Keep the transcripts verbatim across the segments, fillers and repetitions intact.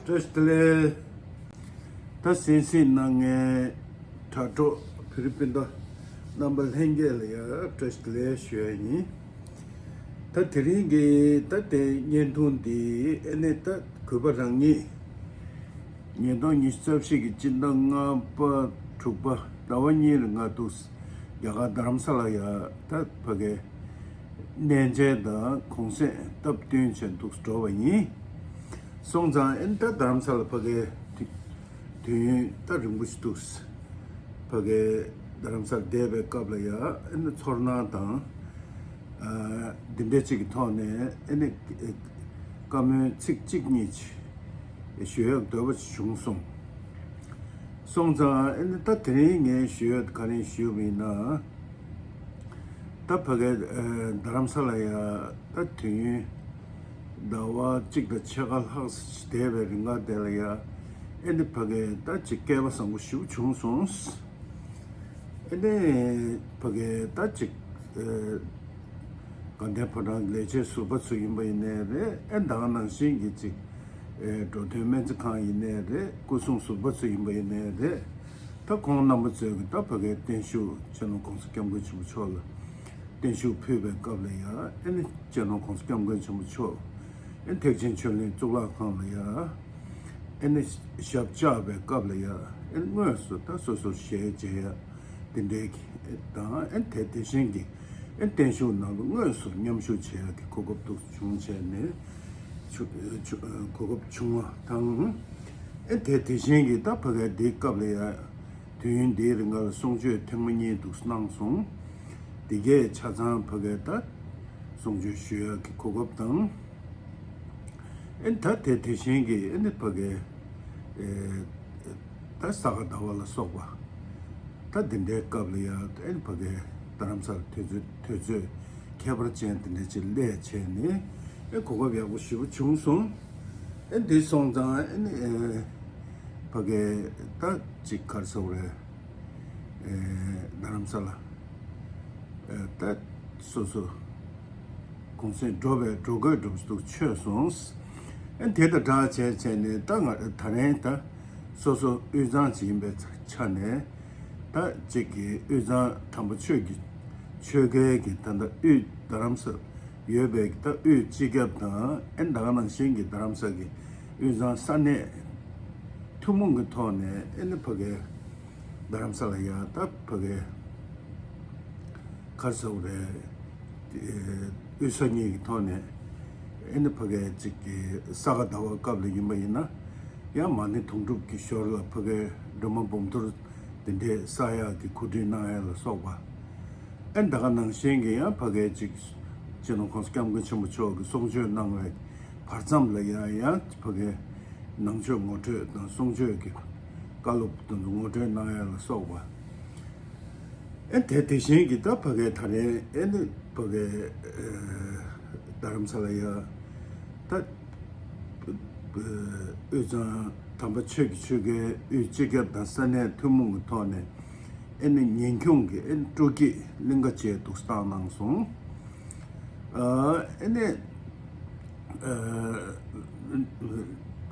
བཀྲ་ཤིས་བདེ་ལེགས། ད་གསན་གཟིགས་གནང་མཁན་དྲ་གྲོགས་བོད་རིགས་སྤུན་ཟླ་རྣམ་པ་ལྷན་རྒྱས་ལ་ཡང་བཀྲ་ཤིས་བདེ་ལེགས་ཞུ་ཡ་ཡིན། ད་དེ་རིང་གི་ད་ལྟའི་བརྙན་ཐུང་འདི་ཨ་ནི་ད་གུས་པ་རང་ཉིད་ཉིས་སྟོང་ཉི་ཤུ་རྩ་བཞི་གི་སྤྱི་ཟླ་ལྔ་པ་དྲུག་པ་ཟླ་བ་གཉིས་ལ་ང་འདུག་རྒྱ་གར་རྡ་རམ་ས་ལ་ཡ་ད་ཕ་གི་གནས་མཇལ་དང་གུང་གསེང་སྟབས་བསྟུན་བྱས་འདུག་འགྲོ་བ་ཡིན། སོང་ཙང་ཨེ་ད་རྡ་རམ་ས་ལ་ཕ་གི་དུས་ཡུན་ད་རིང་པོ་ཞིག་འདུག་ཕ་གི་རྡ་རམ་ས་ལ་བསྡད་པའི་སྐབས་ལ་ཡ་ཨེ་ནི་ཚོར་སྣང་དང་། ཨ་འདི་འདྲ་ཅིག་གི་ཐོག་ནས་ཨེ་ནི་བཀའ་མོལ་ཚིག་གཅིག་གཉིས་ཅིག་ཞུ་ཡག་འདོད་པ་ཞིག་བྱུང་སོང་། སོང་ཙང་ཨེ་ནི་ད་དེ་རིང་ངས་ཞུ་ཡག་ག་རེ་ཞུས་པ་ཡིན་ན། ད་ཕ་གི་ཨ་རྡ་རམ་ས་ལ་ཡ་ད་དུས་ཡུན་ཟླ་བ་གཅིག་དང་ཕྱེད་ཀ་ལྷག་ཙམ་བསྡད་པའི་རིང་ག་དེ་ལ་ཡ་ཨེ་ནི་ཕ་གི་ད་ཅིག་སྐལ་བ་བཟང་པོ་ཞིག་བྱུང་སོང་། ཨེ་ནི་ཕ་གི་ད་ཅིག་ཨ་དགའ་ལྡན་ཕོ་བྲང་གི་ལས་བྱེད་ཟུར་པ་ཚོ་ཡིན་པ་ཡིན་ནའི་རེད། ཨེ་ད་ག་ནང་བཞིན་གྱི་ཅིག་ཨེ་འགྲོ་དོན་སྨན་རྩིས་ཁང་ཡིན་ནའི་རེད། སྐུ་སྲུང་ཟུར་པ་ཚོ་ཡིན་པ་ཡིན་ནའི་རེད། ད་ཁོང་རྣམ་པ་ཚོས་ཀྱི་ད་ཕ་གིའི་བརྟན་བཞུགས་སྤྱི་ནོར་༸གོང་ས་༸སྐྱབས་མགོན་ཆེན་པོ་མཆོག་ལ་བརྟན་བཞུགས་ཕུལ་བའི་སྐབས་ལ་ཡ་ཨེ་ནི་སྤྱི་ནོར་༸གོང་ས་༸སྐྱབས་མགོན་ཆེན་པོ་མཆོག་ཨེ་ཐེག་ཆེན་ཆོས་གླིང་གཙུག་ལག་ཁང་ལ་ཡ་ཨེ་ནི་ཞབས་བཅགས་པའི་སྐབས་ལ་ཡ་ཨེ་ནི་དངོས་སུ་ད་སོ་སོར་ཞལ་མཇལ་ཡ་དེ་འདྲའི་གི་དང་ཨེ་དེ་དེ་བཞིན་གྱི་ཨེ་བརྟན་བཞུགས་ནང་དུ་དངོས་སུ་མཉམ་ཞུགས་བྱེད་ཡ་གི་གོ་སྐབས་འདུག་བྱུང་བྱས་ནས་ཆུ་ཆུ་གོ་སྐབས་བྱུང་བ་དང་། ཨེ་དེ་དེ་བཞིན་གྱི་ད་ཕ་གིའི་འདིའི་སྐབས་ལ་ཡ་དུས་ཡུན་འདིའི་རིང་ལ་གསུང་ཆོས་ཐེངས་མ་གཉིས་འདུག་གནང་སོང་། འདི་གས་ཆ་ཚང་ཕ་གིའི་ད་གསུང་ཆོས་ཞུ་ཡག་གི་གོ་སྐབས་དང་། ཨེ་ད་དེ་དེ་བཞིན་གྱི་ཨེ་ནི་ཕ་གིའི་ཨེ་ད་ས་ག་ཟླ་བ་ལ་སོགས་པ་ད་འདི་འདྲའི་སྐབས་ལ་ཡ་ཨེ་ནི་ཕ་གིའི་རྡ་རམ་ས་ལ་དུས་ཚོད་དུས་ཚོད་ཁྱད་པར་ཅན་དེ་འདྲ་ཅིག་སླེབས་བྱས་ནས་ཨེ་གོ་སྐབས་ཡག་པོ་ཞེ་པོ་བྱུང་སོང་། ཨེ་འདི་སོང་ཙང་ཨེ་ནི་ཨེ་ཕ་གིའི་ད་ཅིག་ག་རེ་ཟེར་དགོས་རེད། ཨེ་རྡ་རམ་ས་ལ་ཨེ་ད་སོ་སོ་གུང་སེང་འགྲོ་བའི་འགྲོ་དགོས་འགྲོ་འདུག་ཆོད་སོང་། ཨེ་དེ་དང་སྦྲགས་བྱས་བྱས་ནས་ད་ང་ད་རིང་ད་སོ་སོ་དབུས་གཙང་ཅིག་ཡིན་པའི་ཆ་ནས་ད་ཅིག་གི་དབུས་གཙང་དམ་པ་ཆོས་ཀྱི་ཆོལ་ཁའི་གི་ད་ད་དབུས་རྡ་རམ་ས་ ཡོད་པའི་ད་དབུས་སྤྱི་ཁྱབ་དང་ཨེ་ད་ག་ནང་བཞིན་གྱི་རྡ་རམ་ས་གི་དབུས་གཙང་ས་གནས་ཐུན་མོང་གི་ཐོག་ནས་ཨེ་ནི་ཕ་གི་རྡ་རམ་ས་ལ་ཡ་ད་ཕ་གི་ག་རེ་ཟེར་དགོས་རེད། དབུས་ས་གཉིས་ཀྱི་ཐོག་ནས་ཨེ་ནི་ཕ་གི་ཅིག་གི་ས་ག་ཟླ་བ་སྐབས་ལ་ཡིན་པ་ཡིན་ན་ཡང་མ་ཎི་དུང་སྒྲུབ་ཀྱི་ཞོར་ལ་ཕ་གི་སྒྲོལ་མ་འབུམ་ཐུར་དེ་འདྲའི་ས་ཡག་གི་གོ་སྒྲིག་གནང་ཡ་ལ་སོགས་པ། ཨེ་ད་ག་ནང་བཞིན་གྱི་ཡང་ཕ་གི་ཅིག་སྤྱི་ནོར་༸གོང་ས་༸སྐྱབས་མགོན་ཆེན་པོ་མཆོག་གིས་གསུང་ཆོས་གནང་བའི་བར་མཚམས་ལ་ཡང་ཡང་ཕ་གི་ནང་ཆོས་ངོ་སྤྲོད་དང་གསུང་ཆོས་ཀྱི་བཀའ་སློབ་དང་ངོ་སྤྲོད་གནང་ཡ་ལ་སོགས་པ། ཨེ་དེ་དེ་བཞིན་གྱི་ད་ཕ་གི་ད་རེས་ཨེ་ནི་ཕ་གི་རྡ་རམ་ས་ལ་ཡ་ད་དབུས་གཙང་དམ་པ་ཆོས་ཀྱི་ཆོལ་ཁའི་དབུས་སྤྱི་ཁྱབ་དང་ས་གནས་ཐུན་མོང་གི་ཐོག་ནས་ཨེ་ནི་ཉིན་གུང་གི་ཨེ་ནི་སྤྲོ་སྐྱིད་གླིང་ག་བཅས་འདུག་བཏང་གནང་སོང་། ཨ་ཨེ་ནི་ཨ་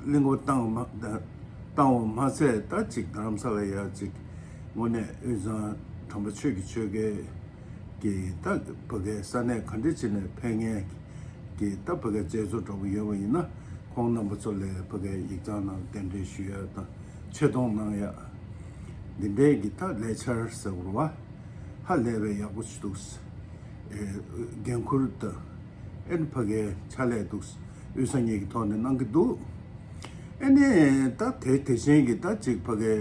གླིང་ག་བཏང་བ་མ་བཏང་བ་མ་ཚད་ད་ཅིག་རྡ་རམ་ས་ལ་ཡ་ཅིག་དངོས་གནས་དབུས་གཙང་དམ་པ་ཆོས་ཀྱི་ཆོལ་ཁའི་གི་ད་ཕ་གའི་ས་གནས་ག་འདྲ་ཅིག་ནས་ཕེབས་མཁན་གྱི་ད་ཕ་གའི་མཛད་གཙོ་འདྲ་པོ་ཡོད་པ་ཡིན་ན་ཁོང་རྣམ་པ་ཚོ་ལ་ཕ་གའི་ཡིག་ཚང་ནང་གདན་འདྲེན་ཞུ་ཡ་དང་ཆེ་མཐོང་གནང་ཡ་འདི་འདྲའི་གི་ད་ལས་འཆར་ཟེར་བ་ཧ་ལས་པའི་ཡག་པོ་ཞིག་འདུག་ཨེ་འགན་ཁུར་དང་ཨེ་ནི་ཕ་གའི་ཕྱག་ལས་འདུག་དབུས་ས་གཉིས་ཀྱི་ཐོག་ནས་གནང་གི་འདུག་ཨེ་ནི་ད་དེ་དེ་བཞིན་གྱི་ད་ཅིག་ཕ་གའི་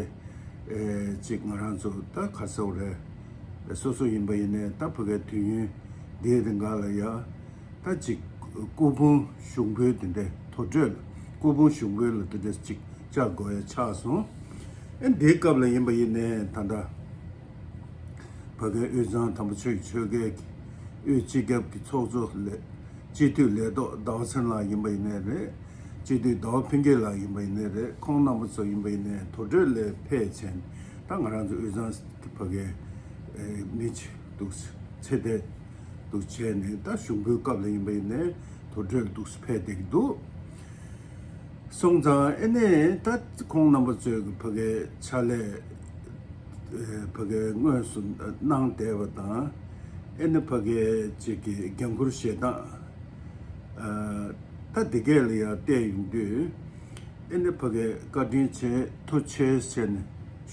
ཨེ་ཅིག་ང་རང་ཚོ་ད་ག་རེ་ཟེར་དགོས་རེད། སོ་སོ་ཡིན་པ་ཡིན་ནའི་ད་ཕ་གའི་དུས་ཡུན་འདིའི་རིང་ག་ལ་ཡ་ད་ཅིག་སྐུ་ཕུང་ཞུགས་འབུལ་དེ་འདྲའི་དོ་སྤྲོད་སྐུ་ཕུང་ཞུགས་འབུལ་ལ་དེ་འདྲ་ཅིག་བཅར་དགོས་ཡ་ཆགས་སོང་། ཨེ་འདིའི་སྐབས་ལ་ཡིན་པ་ཡིན་ནའི་ད་ལྟ་ཕ་གའི་དབུས་གཙང་དམ་པ་ཆོས་ཀྱི་ཆོལ་ཁའི་དབུས་སྤྱི་ཁྱབ་ཀྱི་ཚོགས་གཙོ་ལས་སྤྱི་འཐུས་ལས་ཐོག་ཟླ་བ་ཚེ་རིང་ལགས་ཡིན་པ་ཡིན་ནའི་རེད། སྤྱི་འཐུས་ཟླ་བ་ཕུན་སྐྱིད་ལགས་ཡིན་པ་ཡིན་ནའི་རེད། ཁོང་རྣམ་པ་ཚོ་ཡིན་པ་ཡིན་ནའི་དོ་གྲོས་ལ་ཕེབས་བྱས་ནས་ད་ང་རང་ཚོ་དབུས་གཙང་གི་ཕ་གའི་ཨེ་མི་ཅིག་འདུག་ཚེ་འདས་འདུག་བྱས་ནས་ད་ཞུགས་འབུལ་སྐབས་ལ་ཡིན་པ་ཡིན་ནའི་དོ་གྲོས་འདུག་ཕེབས་བསྡད་ཀྱི་འདུག་སོང་ཙང་ཨེ་ནས་ད་ཁོང་རྣམ་པ་ཚོས་ཕ་གའི་ཕྱག་ལས་ཨེ་ཕ་གའི་དངོས་སུ་གནང་བསྡད་པ་དང་ཨེ་ནས་ཕ་གའི་ཅིག་གི་འགན་ཁུར་བཞེས་སྟངས་ཨ་ད་འདི་གས་ལ་ཡང་བལྟས་ཡོང་དུས་ཨེ་ནས་ཕ་གའི་བཀའ་དྲིན་ཆེ་ཐུགས་རྗེ་ཆེ་ཟེར་ནས་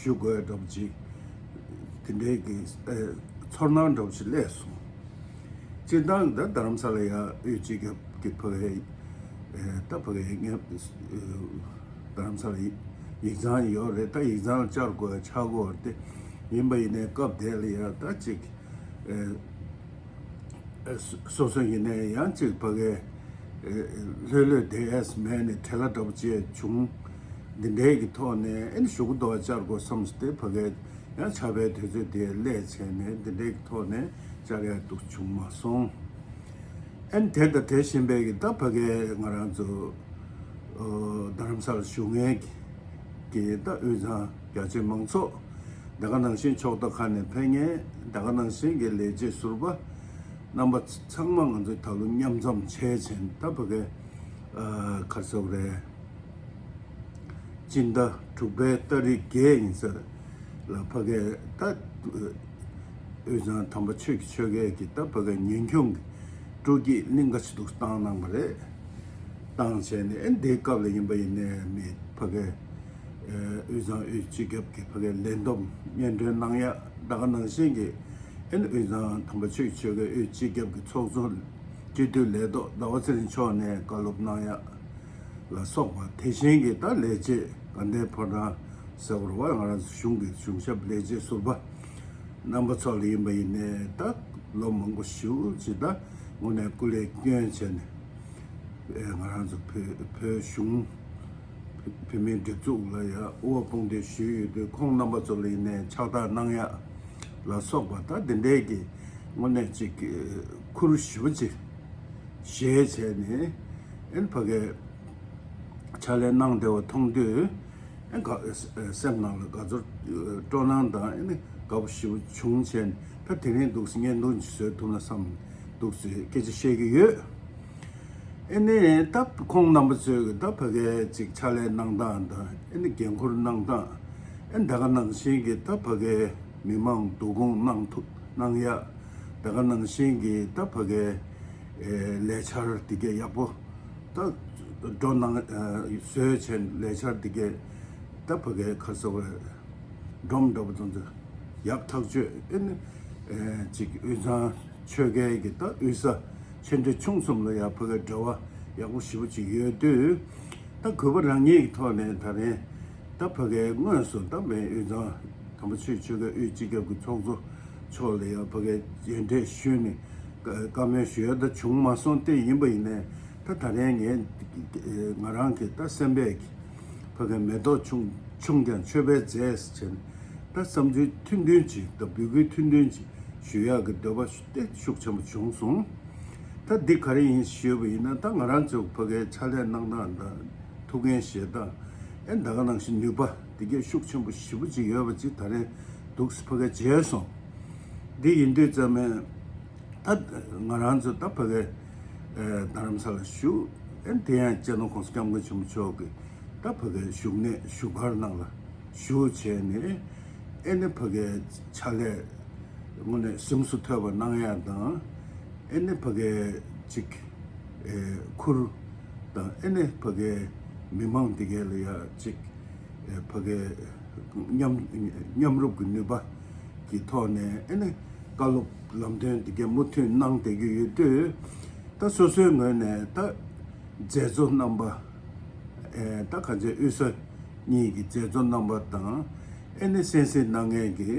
ཞུ་དགོས་འདྲ་པོ་ཅིག་དེ་འདྲའི་གི་ཨེ་ཚོར་སྣང་འདྲ་པོ་ཅིག་སླེབས་སོང་། སྤྱིར་བཏང་ད་རྡ་རམ་ས་ལ་ཡ་དབུས་སྤྱི་ཁྱབ་ཀྱི་ཕ་གའི་ཨེ་ད་ཕ་གའི་ངས་ཨེ་རྡ་རམ་ས་ལ་ཡིག་ཡིག་ཚང་ཡོད་རེད། ད་ཡིག་ཚང་ལ་བཅར་དགོས་ཆགས་དགོས་རེད་དེ་ཡིན་པ་ཡིན་ནའི་སྐབས་དེ་ལ་ཡ་ད་ཅིག་ཨེ་ཨེ་སོ་སོ་ཡིན་ནའི་ཡང་ཅིག་ཕ་གའི་ཨེ་ལྷོད་ལྷོད་བསྡད་ཡས་མེད་ནས་བྲེལ་བ་འདྲ་པོ་ཅིག་བྱུང་། འདི་འདྲའི་གི་ཐོག་ནས་ཨེ་ནི་ཞུ་གི་འདུག་བ་བཅར་དགོས་བསམས་ཏེ་ཕ་གའི་ཡང་ཆར་པའི་དུས་ཚོད་དེ་སླེབས་བྱས་ནས་འདི་འདྲའི་གི་ཐོག་ནས་བཅར་ཡ་འདུག་བྱུང་མ་སོང་། ཨེ་ནི་དེ་དང་དེ་བཞིན་པའི་གི་ད་ཕ་གའི་ང་རང་ཚོ་ཨོ་རྡ་རམ་ས་ལ་བཞུགས་མཁན་གྱི་གི་ད་དབུས་གཙང་རྒྱ་ཆེ་མང་ཚོགས་ད་ག་ནང་བཞིན་ཕྱོགས་མཐའ་ཁག་ནས་ཕེབས་མཁན་ད་ག་ནང་བཞིན་གྱི་ལས་བྱེད་ཟུར་པ་རྣམ་པ་ཚང་མ་ང་ཚོས་ད་ལོ་མཉམ་འཛོམས་བྱས་བྱས་ད་ཕ་གའི་ཨ་ག་རེ་ཟེར་དགོས་རེད། སྤྱི་ཟླ་དྲུག་པའི་ཏ་རིག་བརྒྱད་ཡིན་ས་ལ་ཕ་གའི་ད་དབུས་གཙང་དམ་པ་ཆོས་ཀྱི་ཆོལ་ཁའི་གི་ད་ཕ་གའི་ཉིན་གུང་གི་སྤྲོ་སྐྱིད་གླིང་ག་ཅིག་འདུག་བཏང་གནང་བ་རེད། བཏང་བྱས་ནས་ཨེ་འདིའི་སྐབས་ལ་ཡིན་པ་ཡིན་ནའི་མི་ཕ་གའི་ཨེ་དབུས་གཙང་དབུས་སྤྱི་ཁྱབ་ཀྱི་ཕ་གའི་ལས་བསྡོམས་སྙན་སྒྲོན་གནང་ཡ་ད་ག་ནང་བཞིན་གྱི་ཨེ་ནི་དབུས་གཙང་དམ་པ་ཆོས་ཀྱི་ཆོལ་ཁའི་དབུས་སྤྱི་ཁྱབ་ཀྱི་ཚོགས་གཙོ་སྤྱི་འཐུས་ལས་ཐོག་ཟླ་བ་ཚེ་རིང་མཆོག་ནས་བཀའ་སློབ་གནང་ཡ། ལ་སོགས་པ་དེ་བཞིན་གྱི་ད་ལས་བྱེད་དགའ་ལྡན་ཕོ་བྲང་ཟེར་བ་ང་རང་ཚོ་གཞུང་གི་གཞུང་ཞབས་ལས་བྱེད་ཟུར་པ་རྣམ་པ་ཚོ་ལ་ཡིན་པ་ཡིན་ནའི་ད་ལོ་མང་པོ་ཞེ་པོ་ཅིག་ད་དངོས་གནས་སྐུ་ལས་བསྐྱོན་བྱས་ནས་ཨེ་ང་རང་ཚོ་བོད་བོད་གཞུང་བོད་མིའི་སྒྲིག་འཛུགས་ལ་ཡ་དབུ་བ་དཔུང་སྡེ་ཞུས་ཡོད་དུས་ཁོང་རྣམ་པ་ཚོ་ལ་ཡིན་ནའི་ཕྱག་རྟགས་གནང་ཡ་ལ་སོགས་པ་ད་འདི་འདྲའི་གི་དངོས་གནས་ཅིག་ཁུར་ཞེ་པོ་ཅིག་བཞེས་བྱས་ནས་ཨེ་ཕ་གའི་ཕྱག་ལས་གནང་བདེ་བ་མཐོང་དུས་ཨེ་དགའ་སེམས་ནང་ལ་དགའ་ཚོར་སྤྲོ་སྣང་དང་ཨེ་ནི་དགའ་པོ་ཞེ་པོ་བྱུང་བྱས་ནས་ད་དེ་རིང་འདུག་སེ་བརྙན་ཐུང་ཅིག་བཟོས་ཐུབ་ན་བསམ་འདུག་སེ་སྐད་ཆ་བཤད་ཀྱི་ཡོད། ཨེ་ནི་ད་ཁོང་རྣམ་པ་ཚོས་ད་ཕ་གའི་ཅིག་ཕྱག་ལས་གནང་སྟངས་དང་ཨེ་ནི་འགན་འཁུར་གནང་སྟངས་ཨེ་ད་ག་ནང་བཞིན་གྱི་ད་ཕ་གའི་མི་མང་བསྡུ་སྐོང་གནང་ཐུབ་གནང་ཡ་ད་ག་ནང་བཞིན་གྱི་ད་ཕ་གའི་ ལས་འཆར་འདི་གས་ཡག་པོ་ད་འགྲོ་གནང་བཟོས་བྱས་ལས་འཆར་འདི་གས་ད་ཕ་གའི་ཁ་སོ་བའི་སྒྲོམ་འདྲ་པོ་ཙམ་ཙམ་ཡག་ཐག་ཆོད་ཨེ་ནི་ཅིག་དབུས་གཙང་ཆོལ་ཁའི་གི་ད་དབུས་ས་ཆེ་འབྲིང་ཆུང་གསུམ་ལ་ཡང་ཕ་གའི་འབྲེལ་བ་ཡག་པོ་ཞེ་པོ་ཅིག་ཡོད་དུས། ད་གུས་པ་རང་ཉིད་ཀྱི་ཐོག་ནས་ད་རེས་ད་ཕ་གའི་དངོས་སུ་ད་མེན་དབུས་གཙང་དམ་པ་ཆོས་ཀྱི་ཆོལ་ཁའི་དབུས་སྤྱི་ཁྱབ་ཀྱི་ཚོགས་གཙོ་མཆོག་ལ་ཡང་ཕ་གའི་མཇལ་འཕྲད་ཞུས་ནས་བཀའ་མོལ་ཞུ་ཡ་ད་བྱུང་མ་སོང་སྟེ་ཡིན་པ་ཡིན་ནའི་ད་ད་རེས་ངས་ང་རང་གི་ད་སེམས་པས་ཀྱི་ཕ་གའི་མེ་ཏོག་ཆུང་ཆུང་ཀྱང་མཆོད་པའི་རྫས་ཟེར་བྱས་ནས་ད་བསམ་ཚུལ་མཐུན་མཐུན་ཅིག་ད་འབོད་སྐུལ་མཐུན་མཐུན་ཅིག་ཞུ་ཡག་གི་འདོད་པ་དེ་ཤུགས་ཆེན་པོ་བྱུང་སོང་། ད་འདི་ག་རེ་ཡིན་ཞུས་པ་ཡིན་ན་ད་ང་རང་ཚོ་ཕ་གའི་ཕྱག་ལས་གནང་སྟངས་དང་ཐུགས་འགན་བཞེས་སྟངས་ཨེ་ད་ག་ནང་བཞིན་ནུས་པ་འདི་གས་ཤུགས་ཆེན་པོ་ཞེ་པོ་ཅིག་ཡོད་པ་ཅིག་ད་རེས་འདུག་སེ་ཕ་གའི་མཇལ་སོང་། འདི་ཡིན་དུས་ཙམ་ནས་ད་ང་རང་ཚོ་ད་ཕ་གའི་རྡ་རམ་ས་ལ་བཞུགས་ཨེ་དེ་ཡང་སྤྱི་ནོར་༸གོང་ས་༸སྐྱབས་མགོན་ཆེན་པོ་མཆོག་གི་ད་ཕ་གའི་བཞུགས་གནས་བཞུགས་སྒར་ནང་ལ་བཞུགས་བྱས་ནས་ཨེ་ནི་ཕ་གའི་ཕྱག་ལས་དངོས་གནས་གཟེངས་སུ་ཐོན་པ་གནང་ཡག་དང་ཨེ་ནི་ཕ་གའི་ཅིག་ཨེ་ཁུར་དང་ཨེ་ནི་ཕ་གའི་མི་མང་དེ་གའི་ལ་ཡ་ཅིག་ཨེ་ཕ་གའི་མཉམ་མཉམ་རུབ་ཀྱི་ནུས་པ་གི་ཐོག་ནས་ཨེ་ནི་བཀའ་སློབ་ལམ་སྟོན་དེ་གའི་མུ་མཐུད་གནང་བསྡད་ཀྱི་ཡོད་དུས་ད་སོ་སོའི་ངོས་ནས་ད་མཛད་གཙོ་རྣམ་པ་ཨེ་ད་ག་ཚོད་དབུས་ས་གཉིས་ཀྱི་མཛད་གཙོ་རྣམ་པ་དང་ཨེ་ནི་གསན་གཟིགས་གནང་མཁན་གྱི་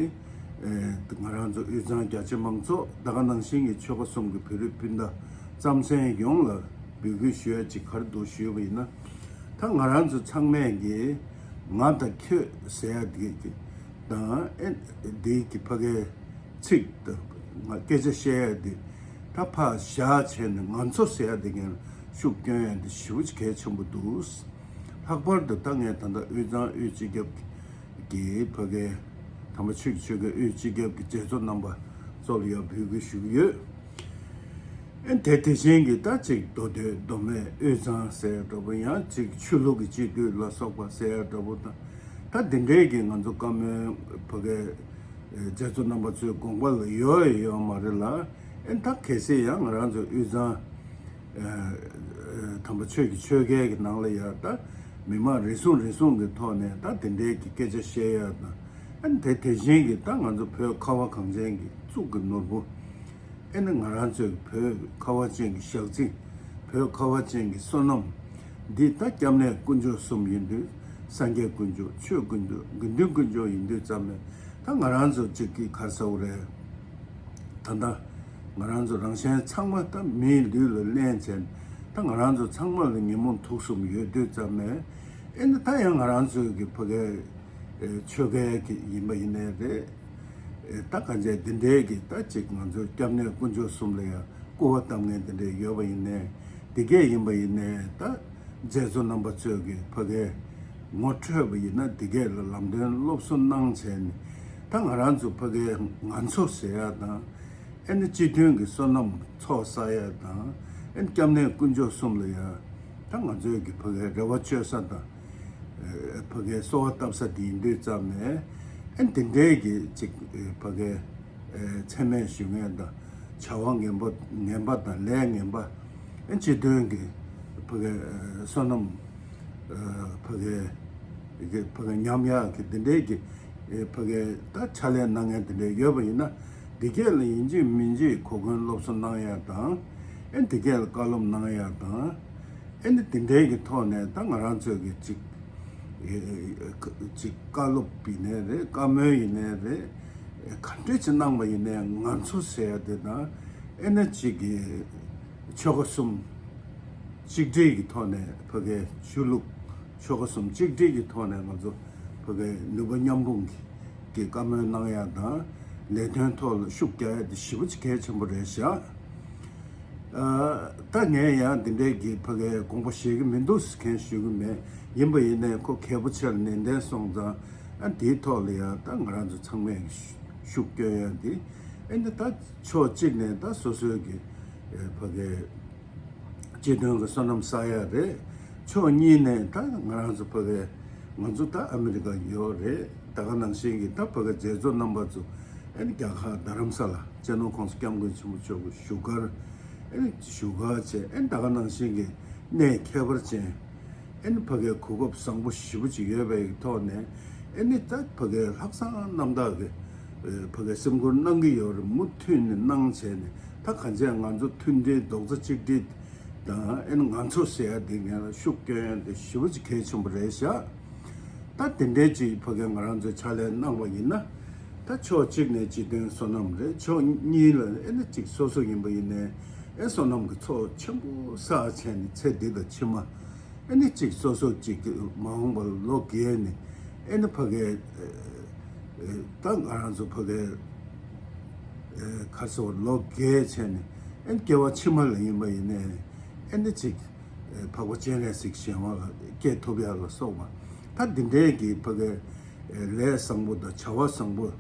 ཨེ་ང་རང་ཚོ་དབུས་གཙང་རྒྱ་ཆེ་མང་ཚོགས་ད་ག་ནང་བཞིན་གྱི་ཆོལ་ཁ་གསུམ་གྱི་བོད་རིགས་སྤུན་ཟླ་རྩམ་ཟན་ཡོངས་ལ་འབོད་སྐུལ་ཞུ་ཡ་ཅིག་ག་རེ་འདུག་ཞུས་པ་ཡིན་ན། ད་ང་རང་ཚོ་ཚང་མས་ཀྱི་ང་དང་ཁྱོད་ཟེར་ཡ་དེ་གི་དང་ཨེ་དེ་གི་ཕ་གའི་ཚིག་དང་ང་སྐད་ཆ་བཤད་ཡ་དེ་ད་ཕར་བཞག་བྱས་ནས་ང་ཚོ་ཟེར་ཡ་དེ་ངས་ཤུགས་སྐྱོན་ཡ་དེ་ཞེ་པོ་ཅིག་གལ་ཆེན་པོ་འདུག། ལྷག་པར་དུ་ད་ངས་ད་ལྟ་དབུས་གཙང་དབུས་སྤྱི་ཁྱབ་ཀྱི་ཕ་གའི་དམ་པ་ཆོས་ཀྱི་ཆོལ་ཁའི་དབུས་སྤྱི་ཁྱབ་ཀྱི་མཛད་གཙོ་རྣམ་པ་ཚོ་ལ་ཡང་འབོད་སྐུལ་ཞུ་གི་ཡོད། ཨེ་དེ་དེ་བཞིན་གྱི་ད་ཅིག་མདོ་སྟོད་མདོ་སྨད་དབུས་གཙང་ཟེར་འདྲ་པོ་ཡང་ཅིག་ཆོས་ལུགས་ཀྱི་སྤྱི་འཐུས་ལ་སོགས་པ་ཟེར་འདྲ་པོ་དང་ད་འདི་འདྲའི་གི་ང་ཚོ་བཀའ་མོལ་ཕ་གའི་མཛད་གཙོ་རྣམ་པ་ཚོའི་དགོངས་པ་ལ་ཡོད་ཡོད་མ་རེད་ལ། ཨེ་ད་གལ་སྲིད་ཡང་ང་རང་ཚོ་དབུས་གཙང་དམ་པ་ཆོས་ཀྱི་ཆོལ་ཁའི་གི་ནང་ལ་ཡང་ད་མི་མང་རེ་ཟུང་རེ་ཟུང་གི་ཐོག་ནས་ད་དེ་འདྲའི་གི་སྐད་ཆ་བཤད་ཡ་དང་ཨ་ནི་དེ་དེ་བཞིན་གྱི་ད་ང་ཚོ་བོད་ཁ་བ་གངས་ཅན་གྱི་གཙུག་གི་ནོར་བུ་ཨ་ནི་ང་རང་ཚོའི་བོད་ཁ་བ་ཅན་གྱི་ཞག་ཚི་བོད་ཁ་བ་ཅན་གྱི་བསོད་ནམས་འདི་ད་སྐྱབས་གནས་དཀོན་མཆོག་གསུམ་ཡིན་དུས་སངས་རྒྱས་དཀོན་མཆོག་ཆོས་དཀོན་མཆོག་དགེ་འདུན་དཀོན་མཆོག་ཡིན་དུས་ཙམ་ནས་ད་ང་རང་ཚོ་གཅིག་གི་ག་རེ་ཟེར་དགོས་རེད། ད་ལྟ་ང་རང་ཚོ་རང་གཞན་ཚང་མ་ད་མིའི་ལུས་ལ་ལེན་བྱས་ད་ང་རང་ཚོ་ཚང་མ་ལ་ཉོན་མོངས་དུག་གསུམ་ཡོད་དུས་ཙམ་ནས་ཨེ་ནི་ད་ཡང་ང་རང་ཚོའི་གི་ཕ་གའི་ཆོལ་ཁའི་གི་ཡིན་པ་ཡིན་ནའི་རེད། ད་ག་ཚད་འདི་འདྲའི་གི་ད་ཅིག་ང་ཚོའི་སྐྱབས་གནས་དཀོན་མཆོག་གསུམ་ལ་ཡང་སྐུར་བ་བཏབ་མཁན་འདི་འདྲའི་ཡོད་པ་ཡིན་ནའི་འདི་གས་ཡིན་པ་ཡིན་ནའི་ད་མཛད་གཙོ་རྣམ་པ་ཚོས་གི་ཕ་གའི་ངོ་འཕྲོད་པ་ཡིན་ན་འདི་གས་ལ་ལམ་སྟོན་སློབ་གསོ་གནང་བྱས་ནས་ད་ང་རང་ཚོ་ཕ་གའི་ང་ཚོ་ཟེར་ཡ་དང་ཨེ་ནི་སྤྱི་མཐུན་གྱི་བསོད་ནམས་ཚོགས་བསགས་ཡ་དང་ཨེ་ནི་སྐྱབས་གནས་དཀོན་མཆོག་གསུམ་ལ་ཡང་ད་ང་ཚོའི་གི་ཕ་གའི་རེ་བ་བཅོལ་ས་དང་ཕ་གའི་གསོལ་བ་བཏབ་ས་དེ་ཡིན་དུས་ཙམ་ནས་ཨེ་ནི་དེ་འདྲའི་གི་ཅིག་ཕ་གའི་མཚན་སྨད་ཞུ་མཁན་དང་བྱ་བ་ངན་པ་ངན་པ་དང་ལས་ངན་པ་ཨེ་ནི་སྤྱི་མཐུན་གྱི་ཕ་གའི་བསོད་ནམས་ཕ་གའི་ཕ་གའི་ཉམས་ཡག་གི་དེ་འདྲའི་གི་ཕ་གའི་ད་ཕྱག་ལས་གནང་མཁན་དེ་འདྲའི་ཡོད་པ་ཡིན་ན། འདི་གས་ལ་ཡིན་གཅིག་མིན་གཅིག་གོ་སྐོན་སློབ་གསོ་གནང་ཡ་དང་། ཨེ་འདི་གས་ལ་བཀའ་སློབ་གནང་ཡ་དང་། ཨེ་ནི་འདི་འདྲའི་གི་ཐོག་ནས་ད་ང་རང་ཚོའི་གི་ཅིག་ཅིག་བཀའ་སློབ་ཡིན་ནའི་རེད། བཀའ་མོལ་ཡིན་ནའི་རེད། ག་འདྲས་ཅིག་གནང་བ་ཡིན་ནའི་ང་ཚོ་ཟེར་ཡ་དེ་དང་། ཨེ་ནི་ཅིག་གི་ཆོལ་ཁ་གསུམ་གཅིག་སྒྲིལ་གྱི་ཐོག་ནས་ཕ་གའི་ཆོས་ལུགས་ཆོལ་ཁ་གསུམ་གཅིག་སྒྲིལ་གྱི་ཐོག་ནས་ང་ཚོ་ཕ་གའི་ནུས་པ་མཉམ་སྤུངས་ཀྱི་ཀྱི་བཀའ་མོལ་གནང་ཡ་དང་ལས་དོན་ཐོག་ལ་ཤུགས་རྒྱག་ཡ་དེ་ཞེ་པོ་ཅིག་གལ་ཆེན་པོ་རེད་ཤག་ཨ་ད་ངས་ཡང་འདི་འདྲའི་གི་ཕ་གའི་དགོངས་པ་བཞེས་ཀྱི་མི་འདུག་ཟེར་མཁན་ཞུ་གི་མེད། ཡིན་པ་ཡིན་ནའི་ཁོ་གལ་པོ་ཆེར་ནན་ཏན་སོང་ཙང་ཨ་དེའི་ཐོག་ལ་ཡང་ད་ང་རང་ཚོ་ཚང་མས་ཤུགས་སྐྱོན་ཡ་དེ་ཨ་ནི་ད་ཕྱོགས་གཅིག་ནས་ད་སོ་སོའི་གི་ཕ་གའི་སྤྱི་དོན་གྱི་བསོད་ནམས་བསགས་ཡ་རེད། ཕྱོགས་གཉིས་ནས་ད་ང་རང་ཚོ་ཕ་གའི་ང་ཚོ་ད་ཨ་མི་རི་ཀ་ཡོད་རེད། ད་ག་ནང་བཞིན་གྱི་ད་ཕ་གའི་མཛད་གཙོ་རྣམ་པ་ཚོ་ཨ་ནི་རྒྱ་གར་རྡ་རམ་ས་ལ་སྤྱི་ནོར་༸གོང་ས་༸སྐྱབས་མགོན་ཆེན་པོ་མཆོག་གི་བཞུགས་སྒར་ ཨེ་ནི་བཞུགས་སྒར་བྱས། ཨེ་ནི་ད་ག་ནང་བཞིན་གྱི་གནས་ཁྱད་པར་ཅན། ཨེ་ནི་ཕ་གའི་གོ་སྐབས་བཟང་པོ་ཞེ་པོ་ཅིག་ཡོད་པའི་ཐོག་ནས། ཨེ་ནི་ད་ཕ་གའི་ལྷག་བསམ་རྣམ་དག་གིས་ཨེ་ཕ་གའི་སེམས་ཁུར་གནང་གི་ཡོད་རེད། མུ་མཐུད་ནས་གནང་བྱས་ནས། ད་གང་བྱས་ང་ཚོ་མཐུན་སྒྲིལ་རྡོག་རྩ་གཅིག་སྒྲིལ་དང་། ཨེ་ནི་ང་ཚོ་ཟེར་ཡ་དེ་ངས་ལ་ཤུགས་སྐྱོན་ཡ་དེ་ཞེ་པོ་ཅིག་གལ་ཆེན་པོ་རེད་ཤག་ད་དེ་འདྲའི་ཅིག་ཕ་གིར་ང་རང་ཚོས་ཕྱག་ལས་གནང་བ་ཡིན་ན། ད་ཕྱོགས་གཅིག་ནས་སྤྱི་དོན་བསོད་ནམས་རེད། ཕྱོགས་གཉིས་ལ་ཨེ་ནི་ཅིག་སོ་སོ་ཡིན་པ་ཡིན་ནའི། ཨེ་བསོད་ནམས་ཀྱི་ཚོགས་ཆེན་པོ་བསགས་བྱས་ནས། ཚེ་འདི་དང་ཕྱི་མ་ཨེ་ནི་ཅིག་སོ་སོ་ཅིག་གི་མ་འོངས་པར་ལོ་རྒས་ནས། ཨེ་ནི་ཕ་གིར་ད་ང་རང་ཚོ་ཕ་གིར་ཁ་སོ་ལོ་རྒས་བྱས་ནས། ཨེ་ནི་སྐྱེ་བ་ཕྱི་མ་ལ་ཡིན་པ་ཡིན་ནའི། ཨེ་ནི་ཅིག་འཕགས་པ་སྤྱན་རས་གཟིགས་གཞན་དབང་ལ་སྐྱེ་ཐུབ་ཡ་ལ་སོགས་པ། ད་འདི་འདྲའི་གི་ཕ་གིའི་ལས་བཟང་པོ་དང་བྱ་བ་བཟང་པོ།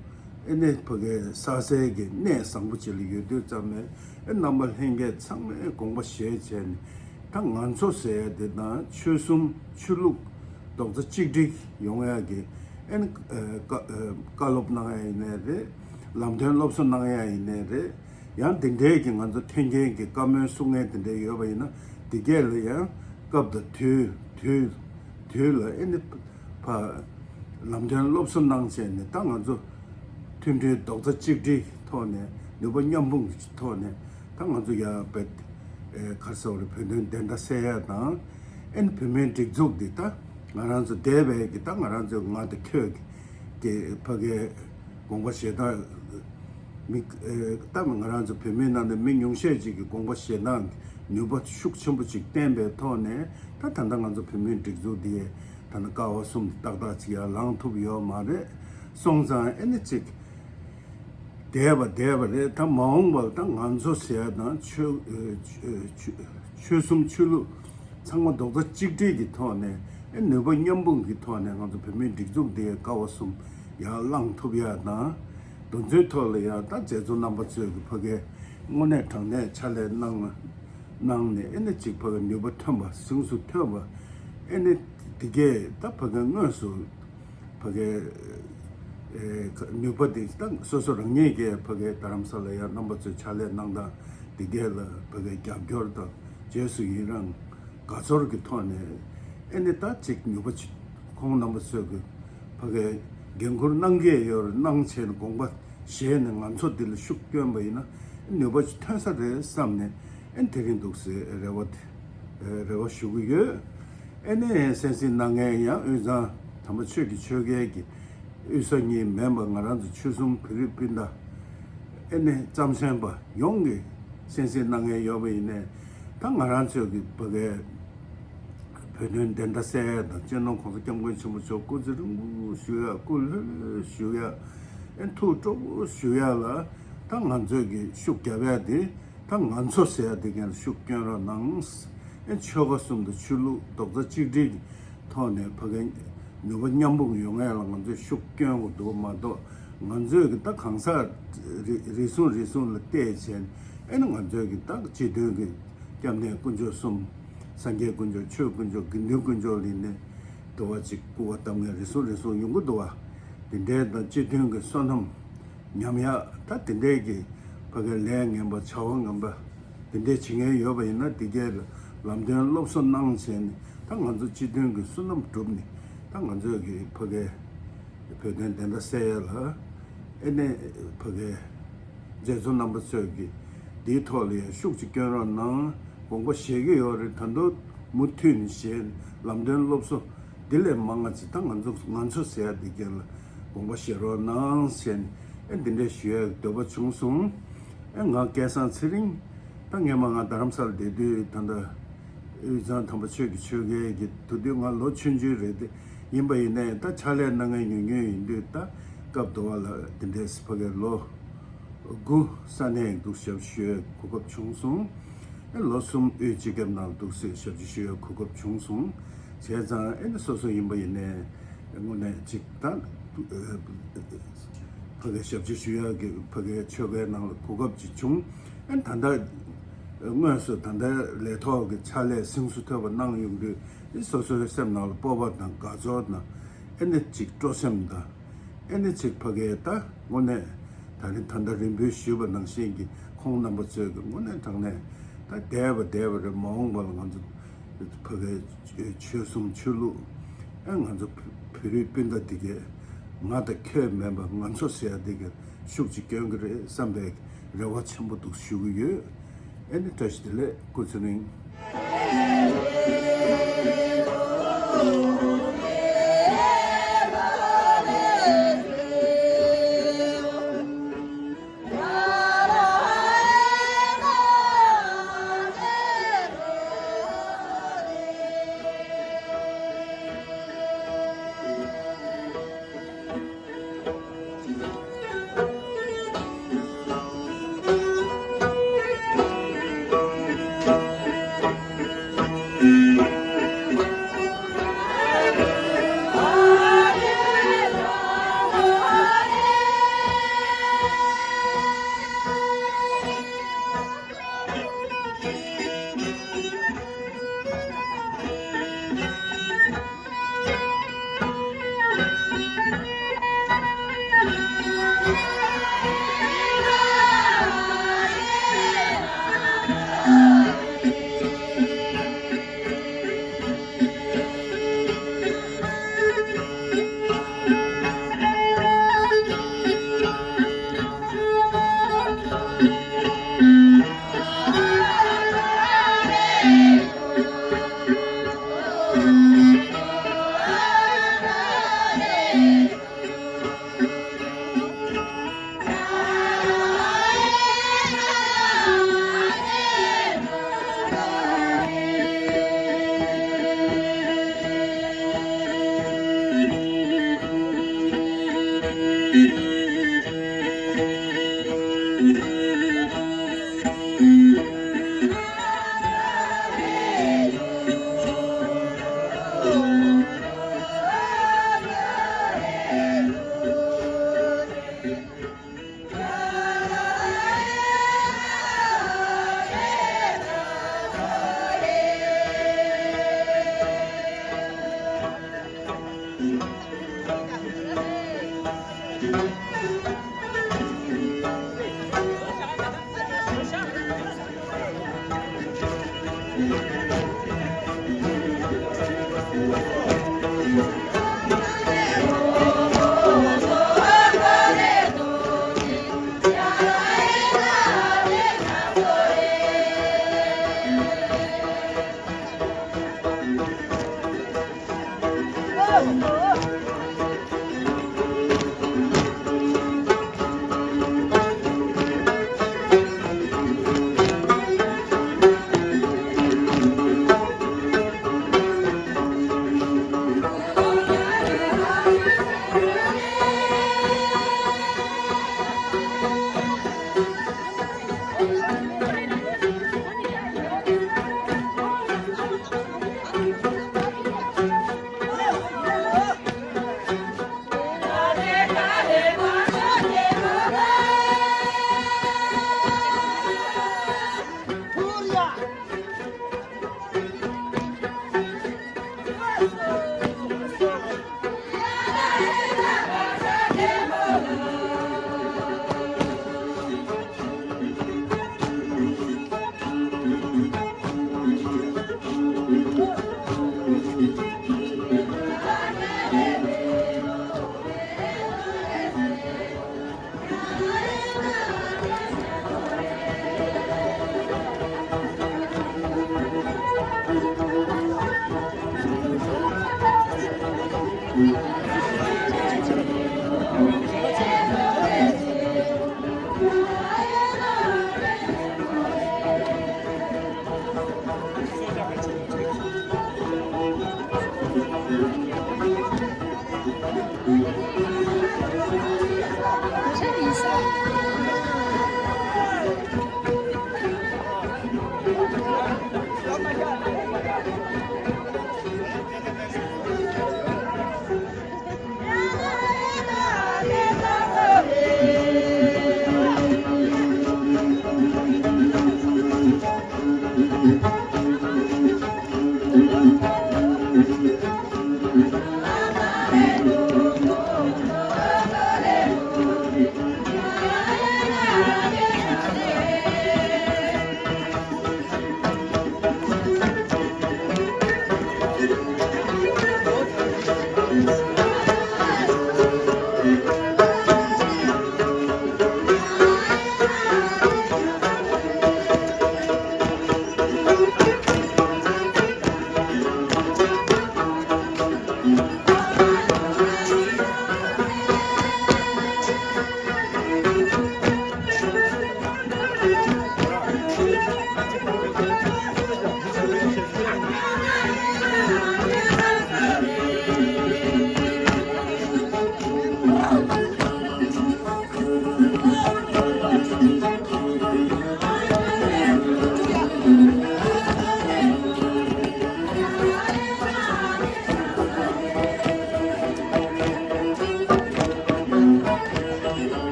ཨེ་ནི་ཕ་གིའི་བསགས་སའི་གི་གནས་བཟང་པོ་ཅིག་ལ་ཡོད་དུས་ཙམ་ནས། ཨེ་རྣམ་པ་ལྷན་རྒྱས་ཚང་མས་དགོངས་པ་བཞེས་བྱས་ནས། ད་ང་ཚོ་ཟེར་ཡ་དེ་དང་ཆོལ་གསུམ་ཆོས་ལུགས་རྡོག་རྩ་གཅིག་སྒྲིལ་ཡོང་ཡ་གི། ཨེ་ནི་བཀའ་བཀའ་སློབ་གནང་ཡ་ཡིན་ནའི་རེད། ལམ་སྟོན་སློབ་གསོ་གནང་ཡ་ཡིན་ནའི་རེད། ཡང་དེ་འདྲའི་གི་ང་ཚོ་འཐེན་མཁན་གྱི་བཀའ་མོལ་གསུང་མཁན་དེ་འདྲ་ཡོད་པ་ཡིན་ན། དེ་གས་ལ་ཡང་སྐབས་དང་དུས་དུས་དུས་ལ་ཨེ་ནི་ཕ་ལམ་སྟོན་སློབ་གསོ་གནང་བྱས་ནས། ད་ང་ཚོ་མཐུན་སྒྲིལ་རྡོག་རྩ་གཅིག་སྒྲིལ་གྱི་ཐོག་ནས། ནུས་པ་མཉམ་སྤུངས་ཀྱི་ཐོག་ནས། ད་ང་ཚོ་ཡར་བེད་ཁར་སོག་རེ་བོད་དོན་བདེན་མཐའ་གསལ་ཡ་དང་། ཨེ་ནི་བོད་མིའི་སྒྲིག་འཛུགས་འདི་ད་ང་རང་ཚོ་འདས་པའི་གི། ད་ང་རང་ཚོ་ང་དང་ཁྱོད་ཀྱི་ཕ་གིའི་དགོངས་པ་བཞེས་སྟངས། མི་ཨེ་ད་ང་རང་ཚོ་བོད་མིའི་ནང་ནས་མི་ཉུང་ཤས་ཅིག་གི་དགོངས་པ་བཞེས་སྟངས་ཀྱི་ནུས་པ་ཤུགས་ཆེན་པོ་ཅིག་བསྟན་པའི་ཐོག་ནས། ད་ད་ལྟ་ང་ཚོ་བོད་མིའི་སྒྲིག་འཛུགས་འདི་ད་ནི་ཀ་བ་གསུམ་ཏག་ཏག་ཅིག་ཡར་ལངས་ཐུབ་ཡོད་མ་རེད། སོང་ཙང་ཨེ་ནི་ཅིག་འདས་པ་འདས་པ་རེད། ད་མ་འོངས་པར་ད་ང་ཚོ་ཟེར་ཡ་དང་ཆོལ་ཨེ་ཆོལ་ཆོལ་གསུམ་ཆོས་ལུགས་ཚང་མ་རྡོག་རྩ་གཅིག་སྒྲིལ་གྱི་ཐོག་ནས། ཨེ་ནུས་པ་མཉམ་སྤུངས་ཀྱི་ཐོག་ནས་ང་ཚོ་བོད་མིའི་སྒྲིག་འཛུགས་འདི་ཀ་བ་གསུམ་ཡར་བསླངས་ཐུབ་ཡ་དང་། དེ་ཚོའི་ཐོག་ལ་ཡང་ད་མཛད་གཙོ་རྣམ་པ་ཚོས་ཀྱི་ཕ་གིར་དངོས་གནས་དྲང་གནས་ཕྱག་ལས་གནང་གནང་ནས། ཨེ་ནི་ཅིག་ཕ་གིར་ནུས་པ་ཐོན་པ། གཟེངས་སུ་ཐོན་པ། ཨེ་ནི་དེ་གས་ད་ཕ་གིར་དངོས་སུ་ཕ་གིའི་ཨེ་ནུས་པ་དེ་ད་སོ་སོ་རང་ཉིད་ཀྱིས་ཕ་གིའི་རྡ་རམ་ས་ལ་ཡང་རྣམ་པ་ཚོས་ཕྱག་ལས་གནང་སྟངས་དེ་གས་ལ་ཕ་གིའི་རྒྱབ་སྐྱོར་དང་། རྗེས་སུ་ཡི་རང་དགའ་ཚོར་གྱི་ཐོག་ནས། ཨེ་ནི་ད་ཅིག་ནུས་པ་ཅིག་ཁོང་རྣམ་པ་ཚོས་ཀྱི་ཕ་གིའི་འགན་འཁུར་གནང་གི་ཡོད་རེད། གནང་བྱས་ནས་དགོངས་པ་བཞེས་ནས་ང་ཚོ་འདི་ལ་ཤུགས་བསྐྱོན་པ་ཡིན་ན། ནུས་པ་ཅིག་ཐོན་ས་རེད་བསམ་ནས། ཨེ་ནི་དེ་རིང་འདུག་སེ་རེ་བ་དེ་རེ་བ་ཞུ་གི་ཡོད། ཨེ་ནི་གསན་གཟིགས་གནང་མཁན་ཡང་དབུས་གཙང་དམ་པ་ཆོས་ཀྱི་ཆོལ་ཁའི་གི་དབུས་ས་གཉིས་མིན་པ། ང་རང་ཚོ་ཆོལ་གསུམ་བོད་རིགས་སྤུན་ཟླ་ཨེ་ནི་རྩམ་ཟན་པ་ཡོངས་ཀྱིས་གསན་གཟིགས་གནང་མཁན་ཡོད་པ་ཡིན་ནའི། ད་ང་རང་ཚོས་ཀྱི་ཕ་གིའི་བོད་དོན་བདེན་མཐའ་གསལ་ཡ་དང་། སྤྱི་ནོར་༸གོང་ས་༸སྐྱབས་མགོན་ཆེན་པོ་མཆོག་སྐུ་ཚེ་རིང་པོ་བཞུགས་ཡ། སྐུ་ལྷོད་ལྷོད་བཞུགས་ཡ། ཨེ་ཐུགས་སྤྲོ་པོ་བཞུགས་ཡ་ལ། ད་ང་ཚོས་ཀྱི་ཤུགས་རྒྱབ་ཡ་དེ། ད་ང་ཚོ་ཟེར་ཡ་དེ་གས་ལ་ཤུགས་སྐྱོན་རོགས་གནང་། ཨེ་ཆོལ་ཁ་གསུམ་དང་ཆོས་ལུགས་རྡོག་རྩ་གཅིག་སྒྲིལ་གྱི་ཐོག་ནས་ཕ་གིའི་ནུས་པ་མཉམ་སྤུངས་ཡོང་ཡ་ལ་ང་ཚོས་ཤུགས་སྐྱོན་དགོས་འདུག་མ་གཏོགས། ང་ཚོས་ཀྱི་ད་གང་ཟག་རེ་རེ་ཟུང་རེ་ཟུང་ལ་བལྟས་བྱས་ནས། ཨེ་ནི་ང་ཚོས་ཀྱི་ད་སྤྱི་མཐུན་གྱི་སྐྱབས་གནས་དཀོན་མཆོག་གསུམ། སངས་རྒྱས་དཀོན་མཆོག་ཆོས་དཀོན་མཆོག་དགེ་འདུན་དཀོན་མཆོག་ལ་ནི་འདུལ་བ་ཅིག་སྐུར་བ་བཏབ་མཁན་རེ་ཟུང་རེ་ཟུང་ཡོང་གི་འདུག་བ། དེ་འདྲའི་དང་སྤྱི་མཐུན་གྱི་བསོད་ནམས་ཉམས་ཡག། ད་དེ་འདྲའི་གི་ཕ་གིའི་ལས་ངན་པ་བྱ་བ་ངན་པ་དེ་འདྲའི་བྱེད་མཁན་ཡོད་པ་ཡིན་ན། དེ་གས་ལ་ལམ་སྟོན་སློབ་གསོ་གནང་བྱས་ནས། ད་ང་ཚོ་སྤྱི་མཐུན་གྱི་བསོད་ནམས་བསྒྲུབས་ནས། ད་ང་ཚོས་ཀྱི་ཕ་གིའི་བོད་དོན་བདེན་མཐའ་གསལ་ཡ་ལ། ཨེ་ནི་ཕ་གིའི་མཛད་གཙོ་རྣམ་པ་ཚོས་ཀྱི་འདིའི་ཐོག་ལ་ཡང་ཤུགས་ཅིག་སྐྱོན་རོགས་གནང་། དགོངས་པ་བཞེས་ཀྱི་ཡོད་རེད། ད་དུང་མུ་མཐུད་ནས་བཞེས། ལམ་སྟོན་སློབ་གསོ་འདི་ལས་མང་ང་ཅིག་ད་ང་ཚོ་ང་ཚོ་ཟེར་ཡ་འདི་གས་ལ་དགོངས་པ་བཞེས་རོགས་གནང་ཟེར་ནས། ཨེ་འདི་འདྲ་ཞུ་ཡ་འདོད་པ་བྱུང་སོང་། ཨེ་ང་སྐལ་བཟང་ཚེ་རིང་། ད་སྔས་མ་ང་རྡ་རམ་ས་ལ་བསྡད་དུས། ད་ལྟ་དབུས་གཙང་དམ་པ་ཆོས་ཀྱི་ཆོལ་ཁའི་གི་དུས་དུས་ང་ལོ་ཆུང་ཆུང་རེད་དེ། ཡིན་པ་ཡིན་ནའི་ད་ཕྱག་ལས་གནང་མཁན་ཉུང་ཉུང་ཡིན་དུས། ད་སྐབས་དུ་བ་ལ་དེ་འདྲའི་ཕ་གིའི་ལོ་དགུ་ས་གནས་འདུག་ཞབས་ཞུའི་གོ་སྐབས་བྱུང་སོང་། ཨེ་ལོ་གསུམ་དབུས་སྤྱི་ཁྱབ་ནང་འདུག་སེ་ཞབས་ཕྱི་ཞུ་བའི་གོ་སྐབས་བྱུང་སོང་། བྱས་ཙང་ཨེ་ནི་སོ་སོ་ཡིན་པ་ཡིན་ནའི་དངོས་གནས་ཅིག་ད་ཕ་གིའི་ཞབས་ཕྱི་ཞུ་ཡག་གི་ཕ་གིའི་ཆོལ་ཁའི་ནང་ལ་གོ་སྐབས་ཅིག་བྱུང་། ཨེ་ད་ལྟ་དངོས་སུ་ད་ལྟའི་ལས་ཐོག་གི་ཕྱག་ལས་གཟེངས་སུ་ཐོན་པ་གནང་ཡོང་དུས། ཨེ་སོ་སོའི་སེམས་ནང་ལ་སྤོབས་པ་དང་དགའ་ཚོར་དང་། ཨེ་ནི་ཅིག་སྤྲོ་སེམས་དང་། ཨེ་ནི་ཅིག་ཕ་གིའི་ད་དངོས་གནས་ད་རིང་ད་ལྟ་རིང་པོའི་ཞུས་པ་ནང་བཞིན་གྱི་ཁོང་རྣམ་པ་ཚོས་ཀྱི་དངོས་གནས་དྲང་གནས་ འདས་པ་འདས་པ་རེད། མ་འོངས་པ་ལ་ང་ཚོ་ཕ་གའི་ཆོལ་གསུམ་ཆོས་ལུགས། ཨ་ང་ཚོ་བོད་རིགས་སྤུན་ཟླ་འདི་གས་ང་དང་ཁྱོད་མིན་པ་ང་ཚོ་ཟེར་ཡ་འདི་གས་ཤུགས་ཅིག་སྐྱོན་གྱི་རེད་བསམ་པའི་རེ་བ་ཆེན་པོ་འདུག་ཞུ་གི་ཡོད། ཨ་ནི་བཀྲ་ཤིས་བདེ་ལེགས། སྐུ་ཚེ་རིང་།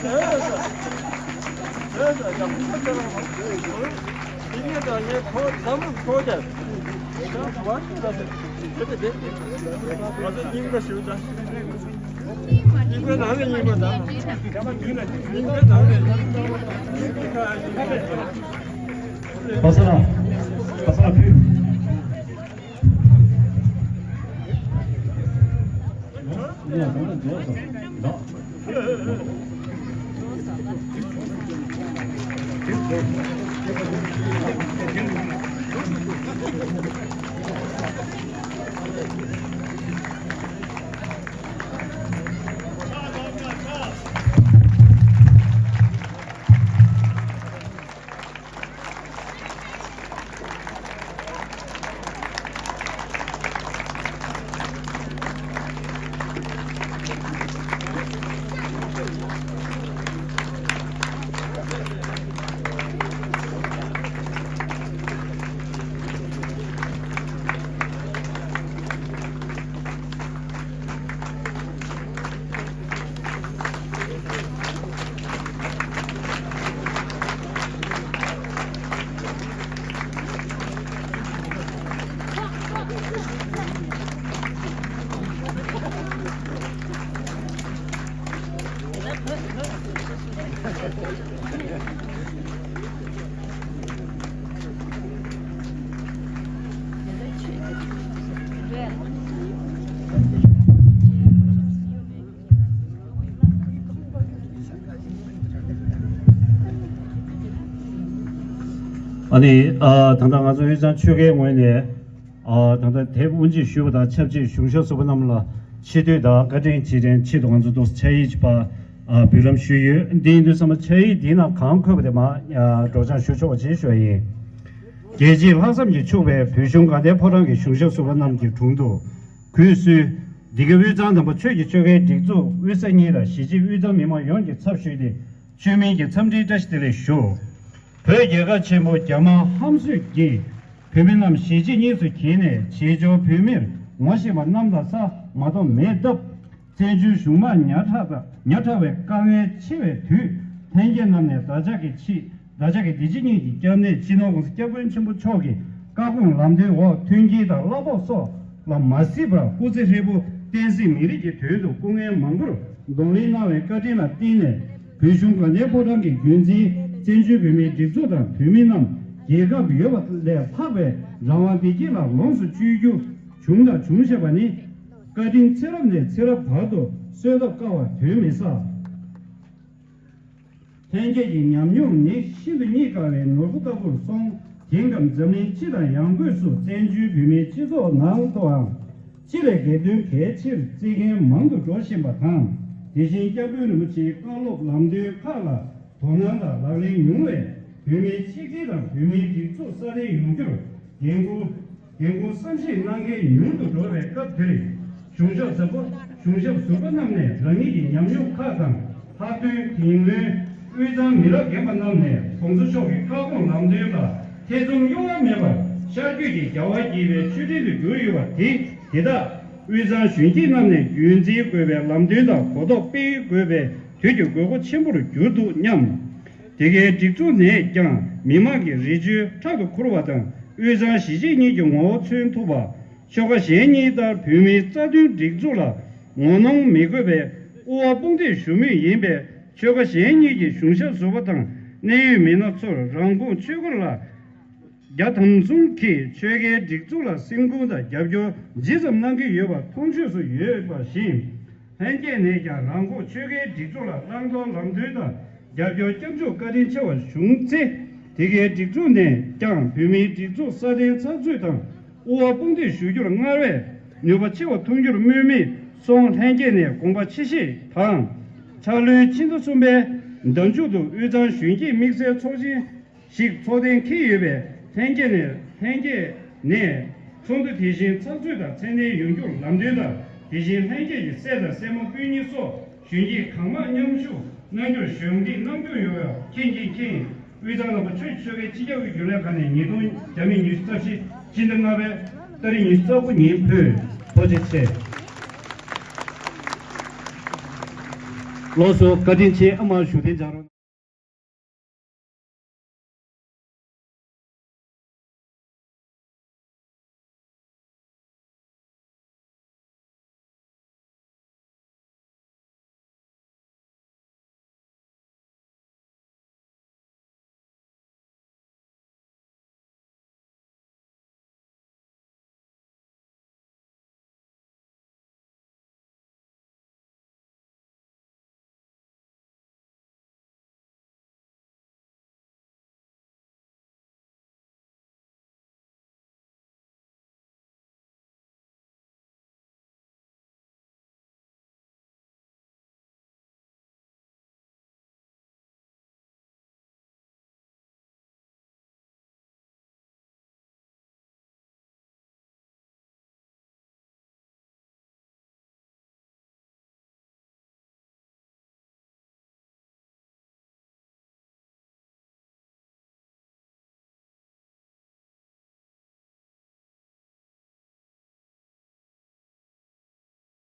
པ་ས་ལ། པ་ས་ལ་ཕུལ། ཨ་ནི་ཨ་ད་ལྟ་ང་ཚོ་དབུས་གཙང་ཆོལ་ཁའི་ངོས་ནས་ཨ་ད་ལྟ་དེབ་དབུ་འབྱེད་ཞུས་པ་དང་ཆབས་ཅིག་གཞུང་ཞབས་ཟུར་པ་རྣམས་ལ་ཆེ་བསྟོད་དང་བཀའ་དྲིན་རྗེས་དྲན་ཆེད་དུ་ང་ཚོ་ཏོག་ཙམ་ཕྱག་ཡིག་ཅིག་ཕར་ཨ་འབུལ་ལམ་ཞུས་ཡོད། འདི་ཡིན་དུས་ཙམ་པ་ཕྱག་ཡིག་འདིའི་ནང་གང་འཁོད་པ་དེ་མར་ཨ་སྒྲོག་སྦྱང་ཞུ་ཆོག་པ་ཅིག་ཞུ་བ་ཡིན། རྒྱལ་གཅེས་ལྷག་བསམ་གྱིས་ཕྱུག་པའི་བོད་གཞུང་དགའ་ལྡན་ཕོ་བྲང་གི་གཞུང་ཞབས་ཟུར་པ་རྣམས་ཀྱི་དྲུང་དུ། གུས་བསུའི། འདི་ག་དབུས་གཙང་ནང་པ་ཆོས་ཀྱི་ཆོལ་ཁའི་སྒྲིག་འཛུགས་དབུས་ས་གཉིས་དང་གཞིས་བྱེས་དབུས་གཙང་མི་མང་ཡོངས་ཀྱི་ཚབ་ཞུས་ཏེ་བཅོས་མིན་གྱི་འཚམས་འདྲིའི་བཀྲ་ཤིས་བདེ་ལེགས་ཞུ། བོད་རྒྱལ་ཁབ་ཆེན་པོ་རྒྱ་དམར་ཧམ་བཟོས་ཀྱིས་བོད་མི་རྣམས་གཞིས་བྱེས་གཉིས་སུ་གྱེས་ནས་བྱེས་འབྱོར་བོད་མིར་ངོ་ཤེས་པ་གནམ་དང་ས་མ་གཏོགས་མེད་སྟབས། བཙན་བྱོལ་གཞུང་དམངས་ཉག་ཕྲ་དང་ཉག་ཕྲ་བའི་དཀའ་ངལ་ཆེ་བའི་དུས། ལྷན་རྒྱས་རྣམས་ནས་བདག་ཅག་གི་ཆེད། བདག་ཅག་གི་བདེ་སྐྱིད་གཉིས་ཀྱི་སྐྱབས་གནས་སྤྱི་ནོར་༸གོང་ས་༸སྐྱབས་མགོན་ཆེན་པོ་མཆོག་གི་བཀའ་དགོངས་ལམ་སྟོན་འོག་མཐུན་རྐྱེན་དང་གླ་ཕོགས་སོགས་ལ་མ་གཟིགས་པར་སྐུ་ཚེ་ཧྲིལ་པོ་བསྟན་སྲིད་མི་རིགས་ཀྱི་དོན་དུ་སྐུ་ངལ་མང་པོར་གདོང་ལེན་གནང་བའི་བཀའ་དྲིན་ལ་བརྟེན་ནས། བོད་གཞུང་དགའ་ལྡན་ཕོ་བྲང་གི་རྒྱུན་འཛིན་བཙན་བྱོལ་བོད་མིའི་སྒྲིག་འཛུགས་དང་བོད་མི་རྣམས་རྒྱལ་ཁབ་ཡོད་པ་ལས་ལྷག་པའི་རང་དབང་བདེ་སྐྱིད་ལ་ལོངས་སུ་སྤྱོད་རྒྱུ་བྱུང་དང་འབྱུང་བཞིན་པ་ནི། བཀའ་དྲིན་ཚེ་རབས་ནས་ཚེ་རབས་བར་དུ་གསོལ་ཐབས་དཀའ་བ་དོན་མི་ཟ། ལྷན་རྒྱས་ཀྱི་ཉམས་མྱོང་ནི་ཤིན་ཏུ་རྙེད་དཀའ་བའི་ནོར་བུ་ལྟ་བུར་སོང་། དེང་སྐབས་འཛམ་གླིང་སྤྱི་དང་ཡང་སྒོས་སུ་བཙན་བྱོལ་བོད་མིའི་སྤྱི་ཚོགས་ནང་དུའང་སྤྱི་ལས་སྒེར་དོན་གལ་ཆེར་བརྩི་མཁན་མང་དུ་འགྲོ་བཞིན་པ་དང་། དེ་བཞིན་སྐྱབས་མགོན་རིན་པོ་ཆེའི་བཀའ་སློབ་ལམ་སྟོན་ཁག་ལ་དོ་སྣང་དང་ལག་ལེན་ཉུང་བས། བོད་མིའི་ཆིག་སྒྲིལ་དང་བོད་མིའི་སྒྲིག་འཛུགས་སྲ་བརྟན་ཡོང་རྒྱུར་འགན་འཁུར། འགན་འཁུར་བསམ་ཤེས་གནང་མཁན་ཉུང་དུ་འགྲོ་བའི་སྐབས་དེར། གཞུང་ཞབས་ཟུར་པ། གཞུང་ཞབས་ཟུར་པ་རྣམས་ནས་རང་ཉིད་ཀྱི་ཉམས་མྱོང་ཁག་དང་ལྷག་དོན་དེ་སྔོན་དབུས་གཙང་མི་རབས་རྒན་པ་རྣམས་ནས་༸གོང་ས་མཆོག་གི་བཀའ་དགོངས་ལམ་སྟོན་ལ་ཐེ་ཚོམ་གཡོ་བ་མེད་པར་ཤར་བསྐྱོད་ཀྱི་རྒྱལ་བ་དགྱེས་པའི་མཆོད་སྤྲིན་དུ་གྱུར་ཡོད་པ་དེ། དེ་དག་དབུས་གཙང་གཞོན་སྐྱེས་རྣམས་ནས་རྒྱུན་འཛིན་དགོས་པའི་ལམ་སྟོན་དང་གོ་རྟོགས་སྤེལ་དགོས་པའི་དུས་ཀྱི་དགོས་མཁོ་ཆེན་པོར་གྱུར་འདུག་སྙམ། དེ་གའི་སྒྲིག་འཛུགས་ནས་ཀྱང་མི་མང་གི་རེ་བཅོལ་ཕྲག་ཏུ་ཁུར་བ་དང་། དབུས་གཙང་གཞིས་བྱེས་གཉིས་ཀྱི་ངོ་བོ་མཚོན་ཐུབ་པ། ཆོལ་ཁ་གཞན་གཉིས་ལྟར་བོད་མིའི་རྩ་དོན་སྒྲིག་འཛུགས་ལ་ངོ་གནོང་མི་དགོས་པའི་དབུ་བ་དཔུང་འདེགས་ཞུ་མུས་ཡིན་པས། ཆོལ་ཁ་གཞན་གཉིས་ཀྱི་གཞུང་ཞབས་ཟུར་པ་དང་གནད་ཡོད་མི་སྣ་ཚོར་རང་ཁོངས་ཆོས་སྒར་ལ་རྒྱ་དམ་གསུམ་གྱིས་ཆོལ་ཁའི་སྒྲིག་འཛུགས་ལ་སེམས་ཁུར་དང་རྒྱབ་སྐྱོར་ཇི་ཙམ་གནང་གི་ཡོད་པ་མཐོང་ཆོས་སུ་ཡོད་པ་བཞིན། ལྷན་རྒྱས་ནས་ཀྱང་རང་ཁོངས་ཆོལ་ཁའི་སྒྲིག་འཛུགས་ལ་བླང་དོར་ལམ་སྟོན་དང་རྒྱབ་སྐྱོར་སྐྱབས་འཇུག་བཀའ་དྲིན་ཆེ་བ་བྱུང་ཚེ། དེ་གའི་སྒྲིག་འཛུགས་ནས་ཀྱང་བོད་མིའི་སྒྲིག་འཛུགས་སྲ་བརྟན་ཚགས་ཚུད་དང་དབུ་བ་དཔུང་འདེགས་ཞུ་རྒྱུར་སྔར་བས་ནུས་པ་ཆེ་བ་ཐོན་རྒྱུར་སྨོན་མིག་སོང་། ལྷན་རྒྱས་ནས་དགོངས་པ་ཆེ་བཞེས་དང་། འཆར་ལོའི་ཕྱི་ཟླ་གསུམ་པའི་ཟླ་མཇུག་ཏུ་དབུས་གཙང་གཞོན་སྐྱེས་དམིགས་བསལ་ཚོགས་ཆེན་ཞིག་ཚོགས་གཏན་འཁེལ་ཡོད་པས། ལྷན་རྒྱས་ནས་ལྷན་རྒྱས་ནས་ཚོགས་འདུ་དེ་བཞིན་ཚགས་ཚུད་དང་ཚད་ལྡན་ཡོང་རྒྱུར་ལམ་སྟོན་དང་། དེ་བཞིན་ལྷན་རྒྱས་ཀྱི་སྲས་དང་སྲས་མོ་སྤུན་གཉིས་སོགས་གཞོན་སྐྱེས་གང་མང་མཉམ་ཞུགས་གནང་རྒྱུར་གཞོགས་འདེགས་གནང་རྒྱུ་ཡོད་པ་མཁྱེན་ཅིང་མཁྱེན། དབུས་གཙང་རྣམ་པ་ཆོས་ཀྱི་ཆོལ་ཁའི་སྤྱི་ཁྱབ་ཀྱི་རྒྱུན་ལས་ཁང་ནས་ཉིས་སྟོང་རྒྱ་མི་ཉི་ཤུ་རྩ་བཞི་སྤྱི་ཟླ་ལྔ་པའི་ཏ་རིག་ཉི་ཤུ་རྩ་དགུ་ཉིན་ཕུལ། ཐུགས་རྗེ་ཆེ། ལགས་སོ། བཀའ་དྲིན་ཆེ། ཨ་མ་བཞུགས་གདན་འཇགས་རོགས།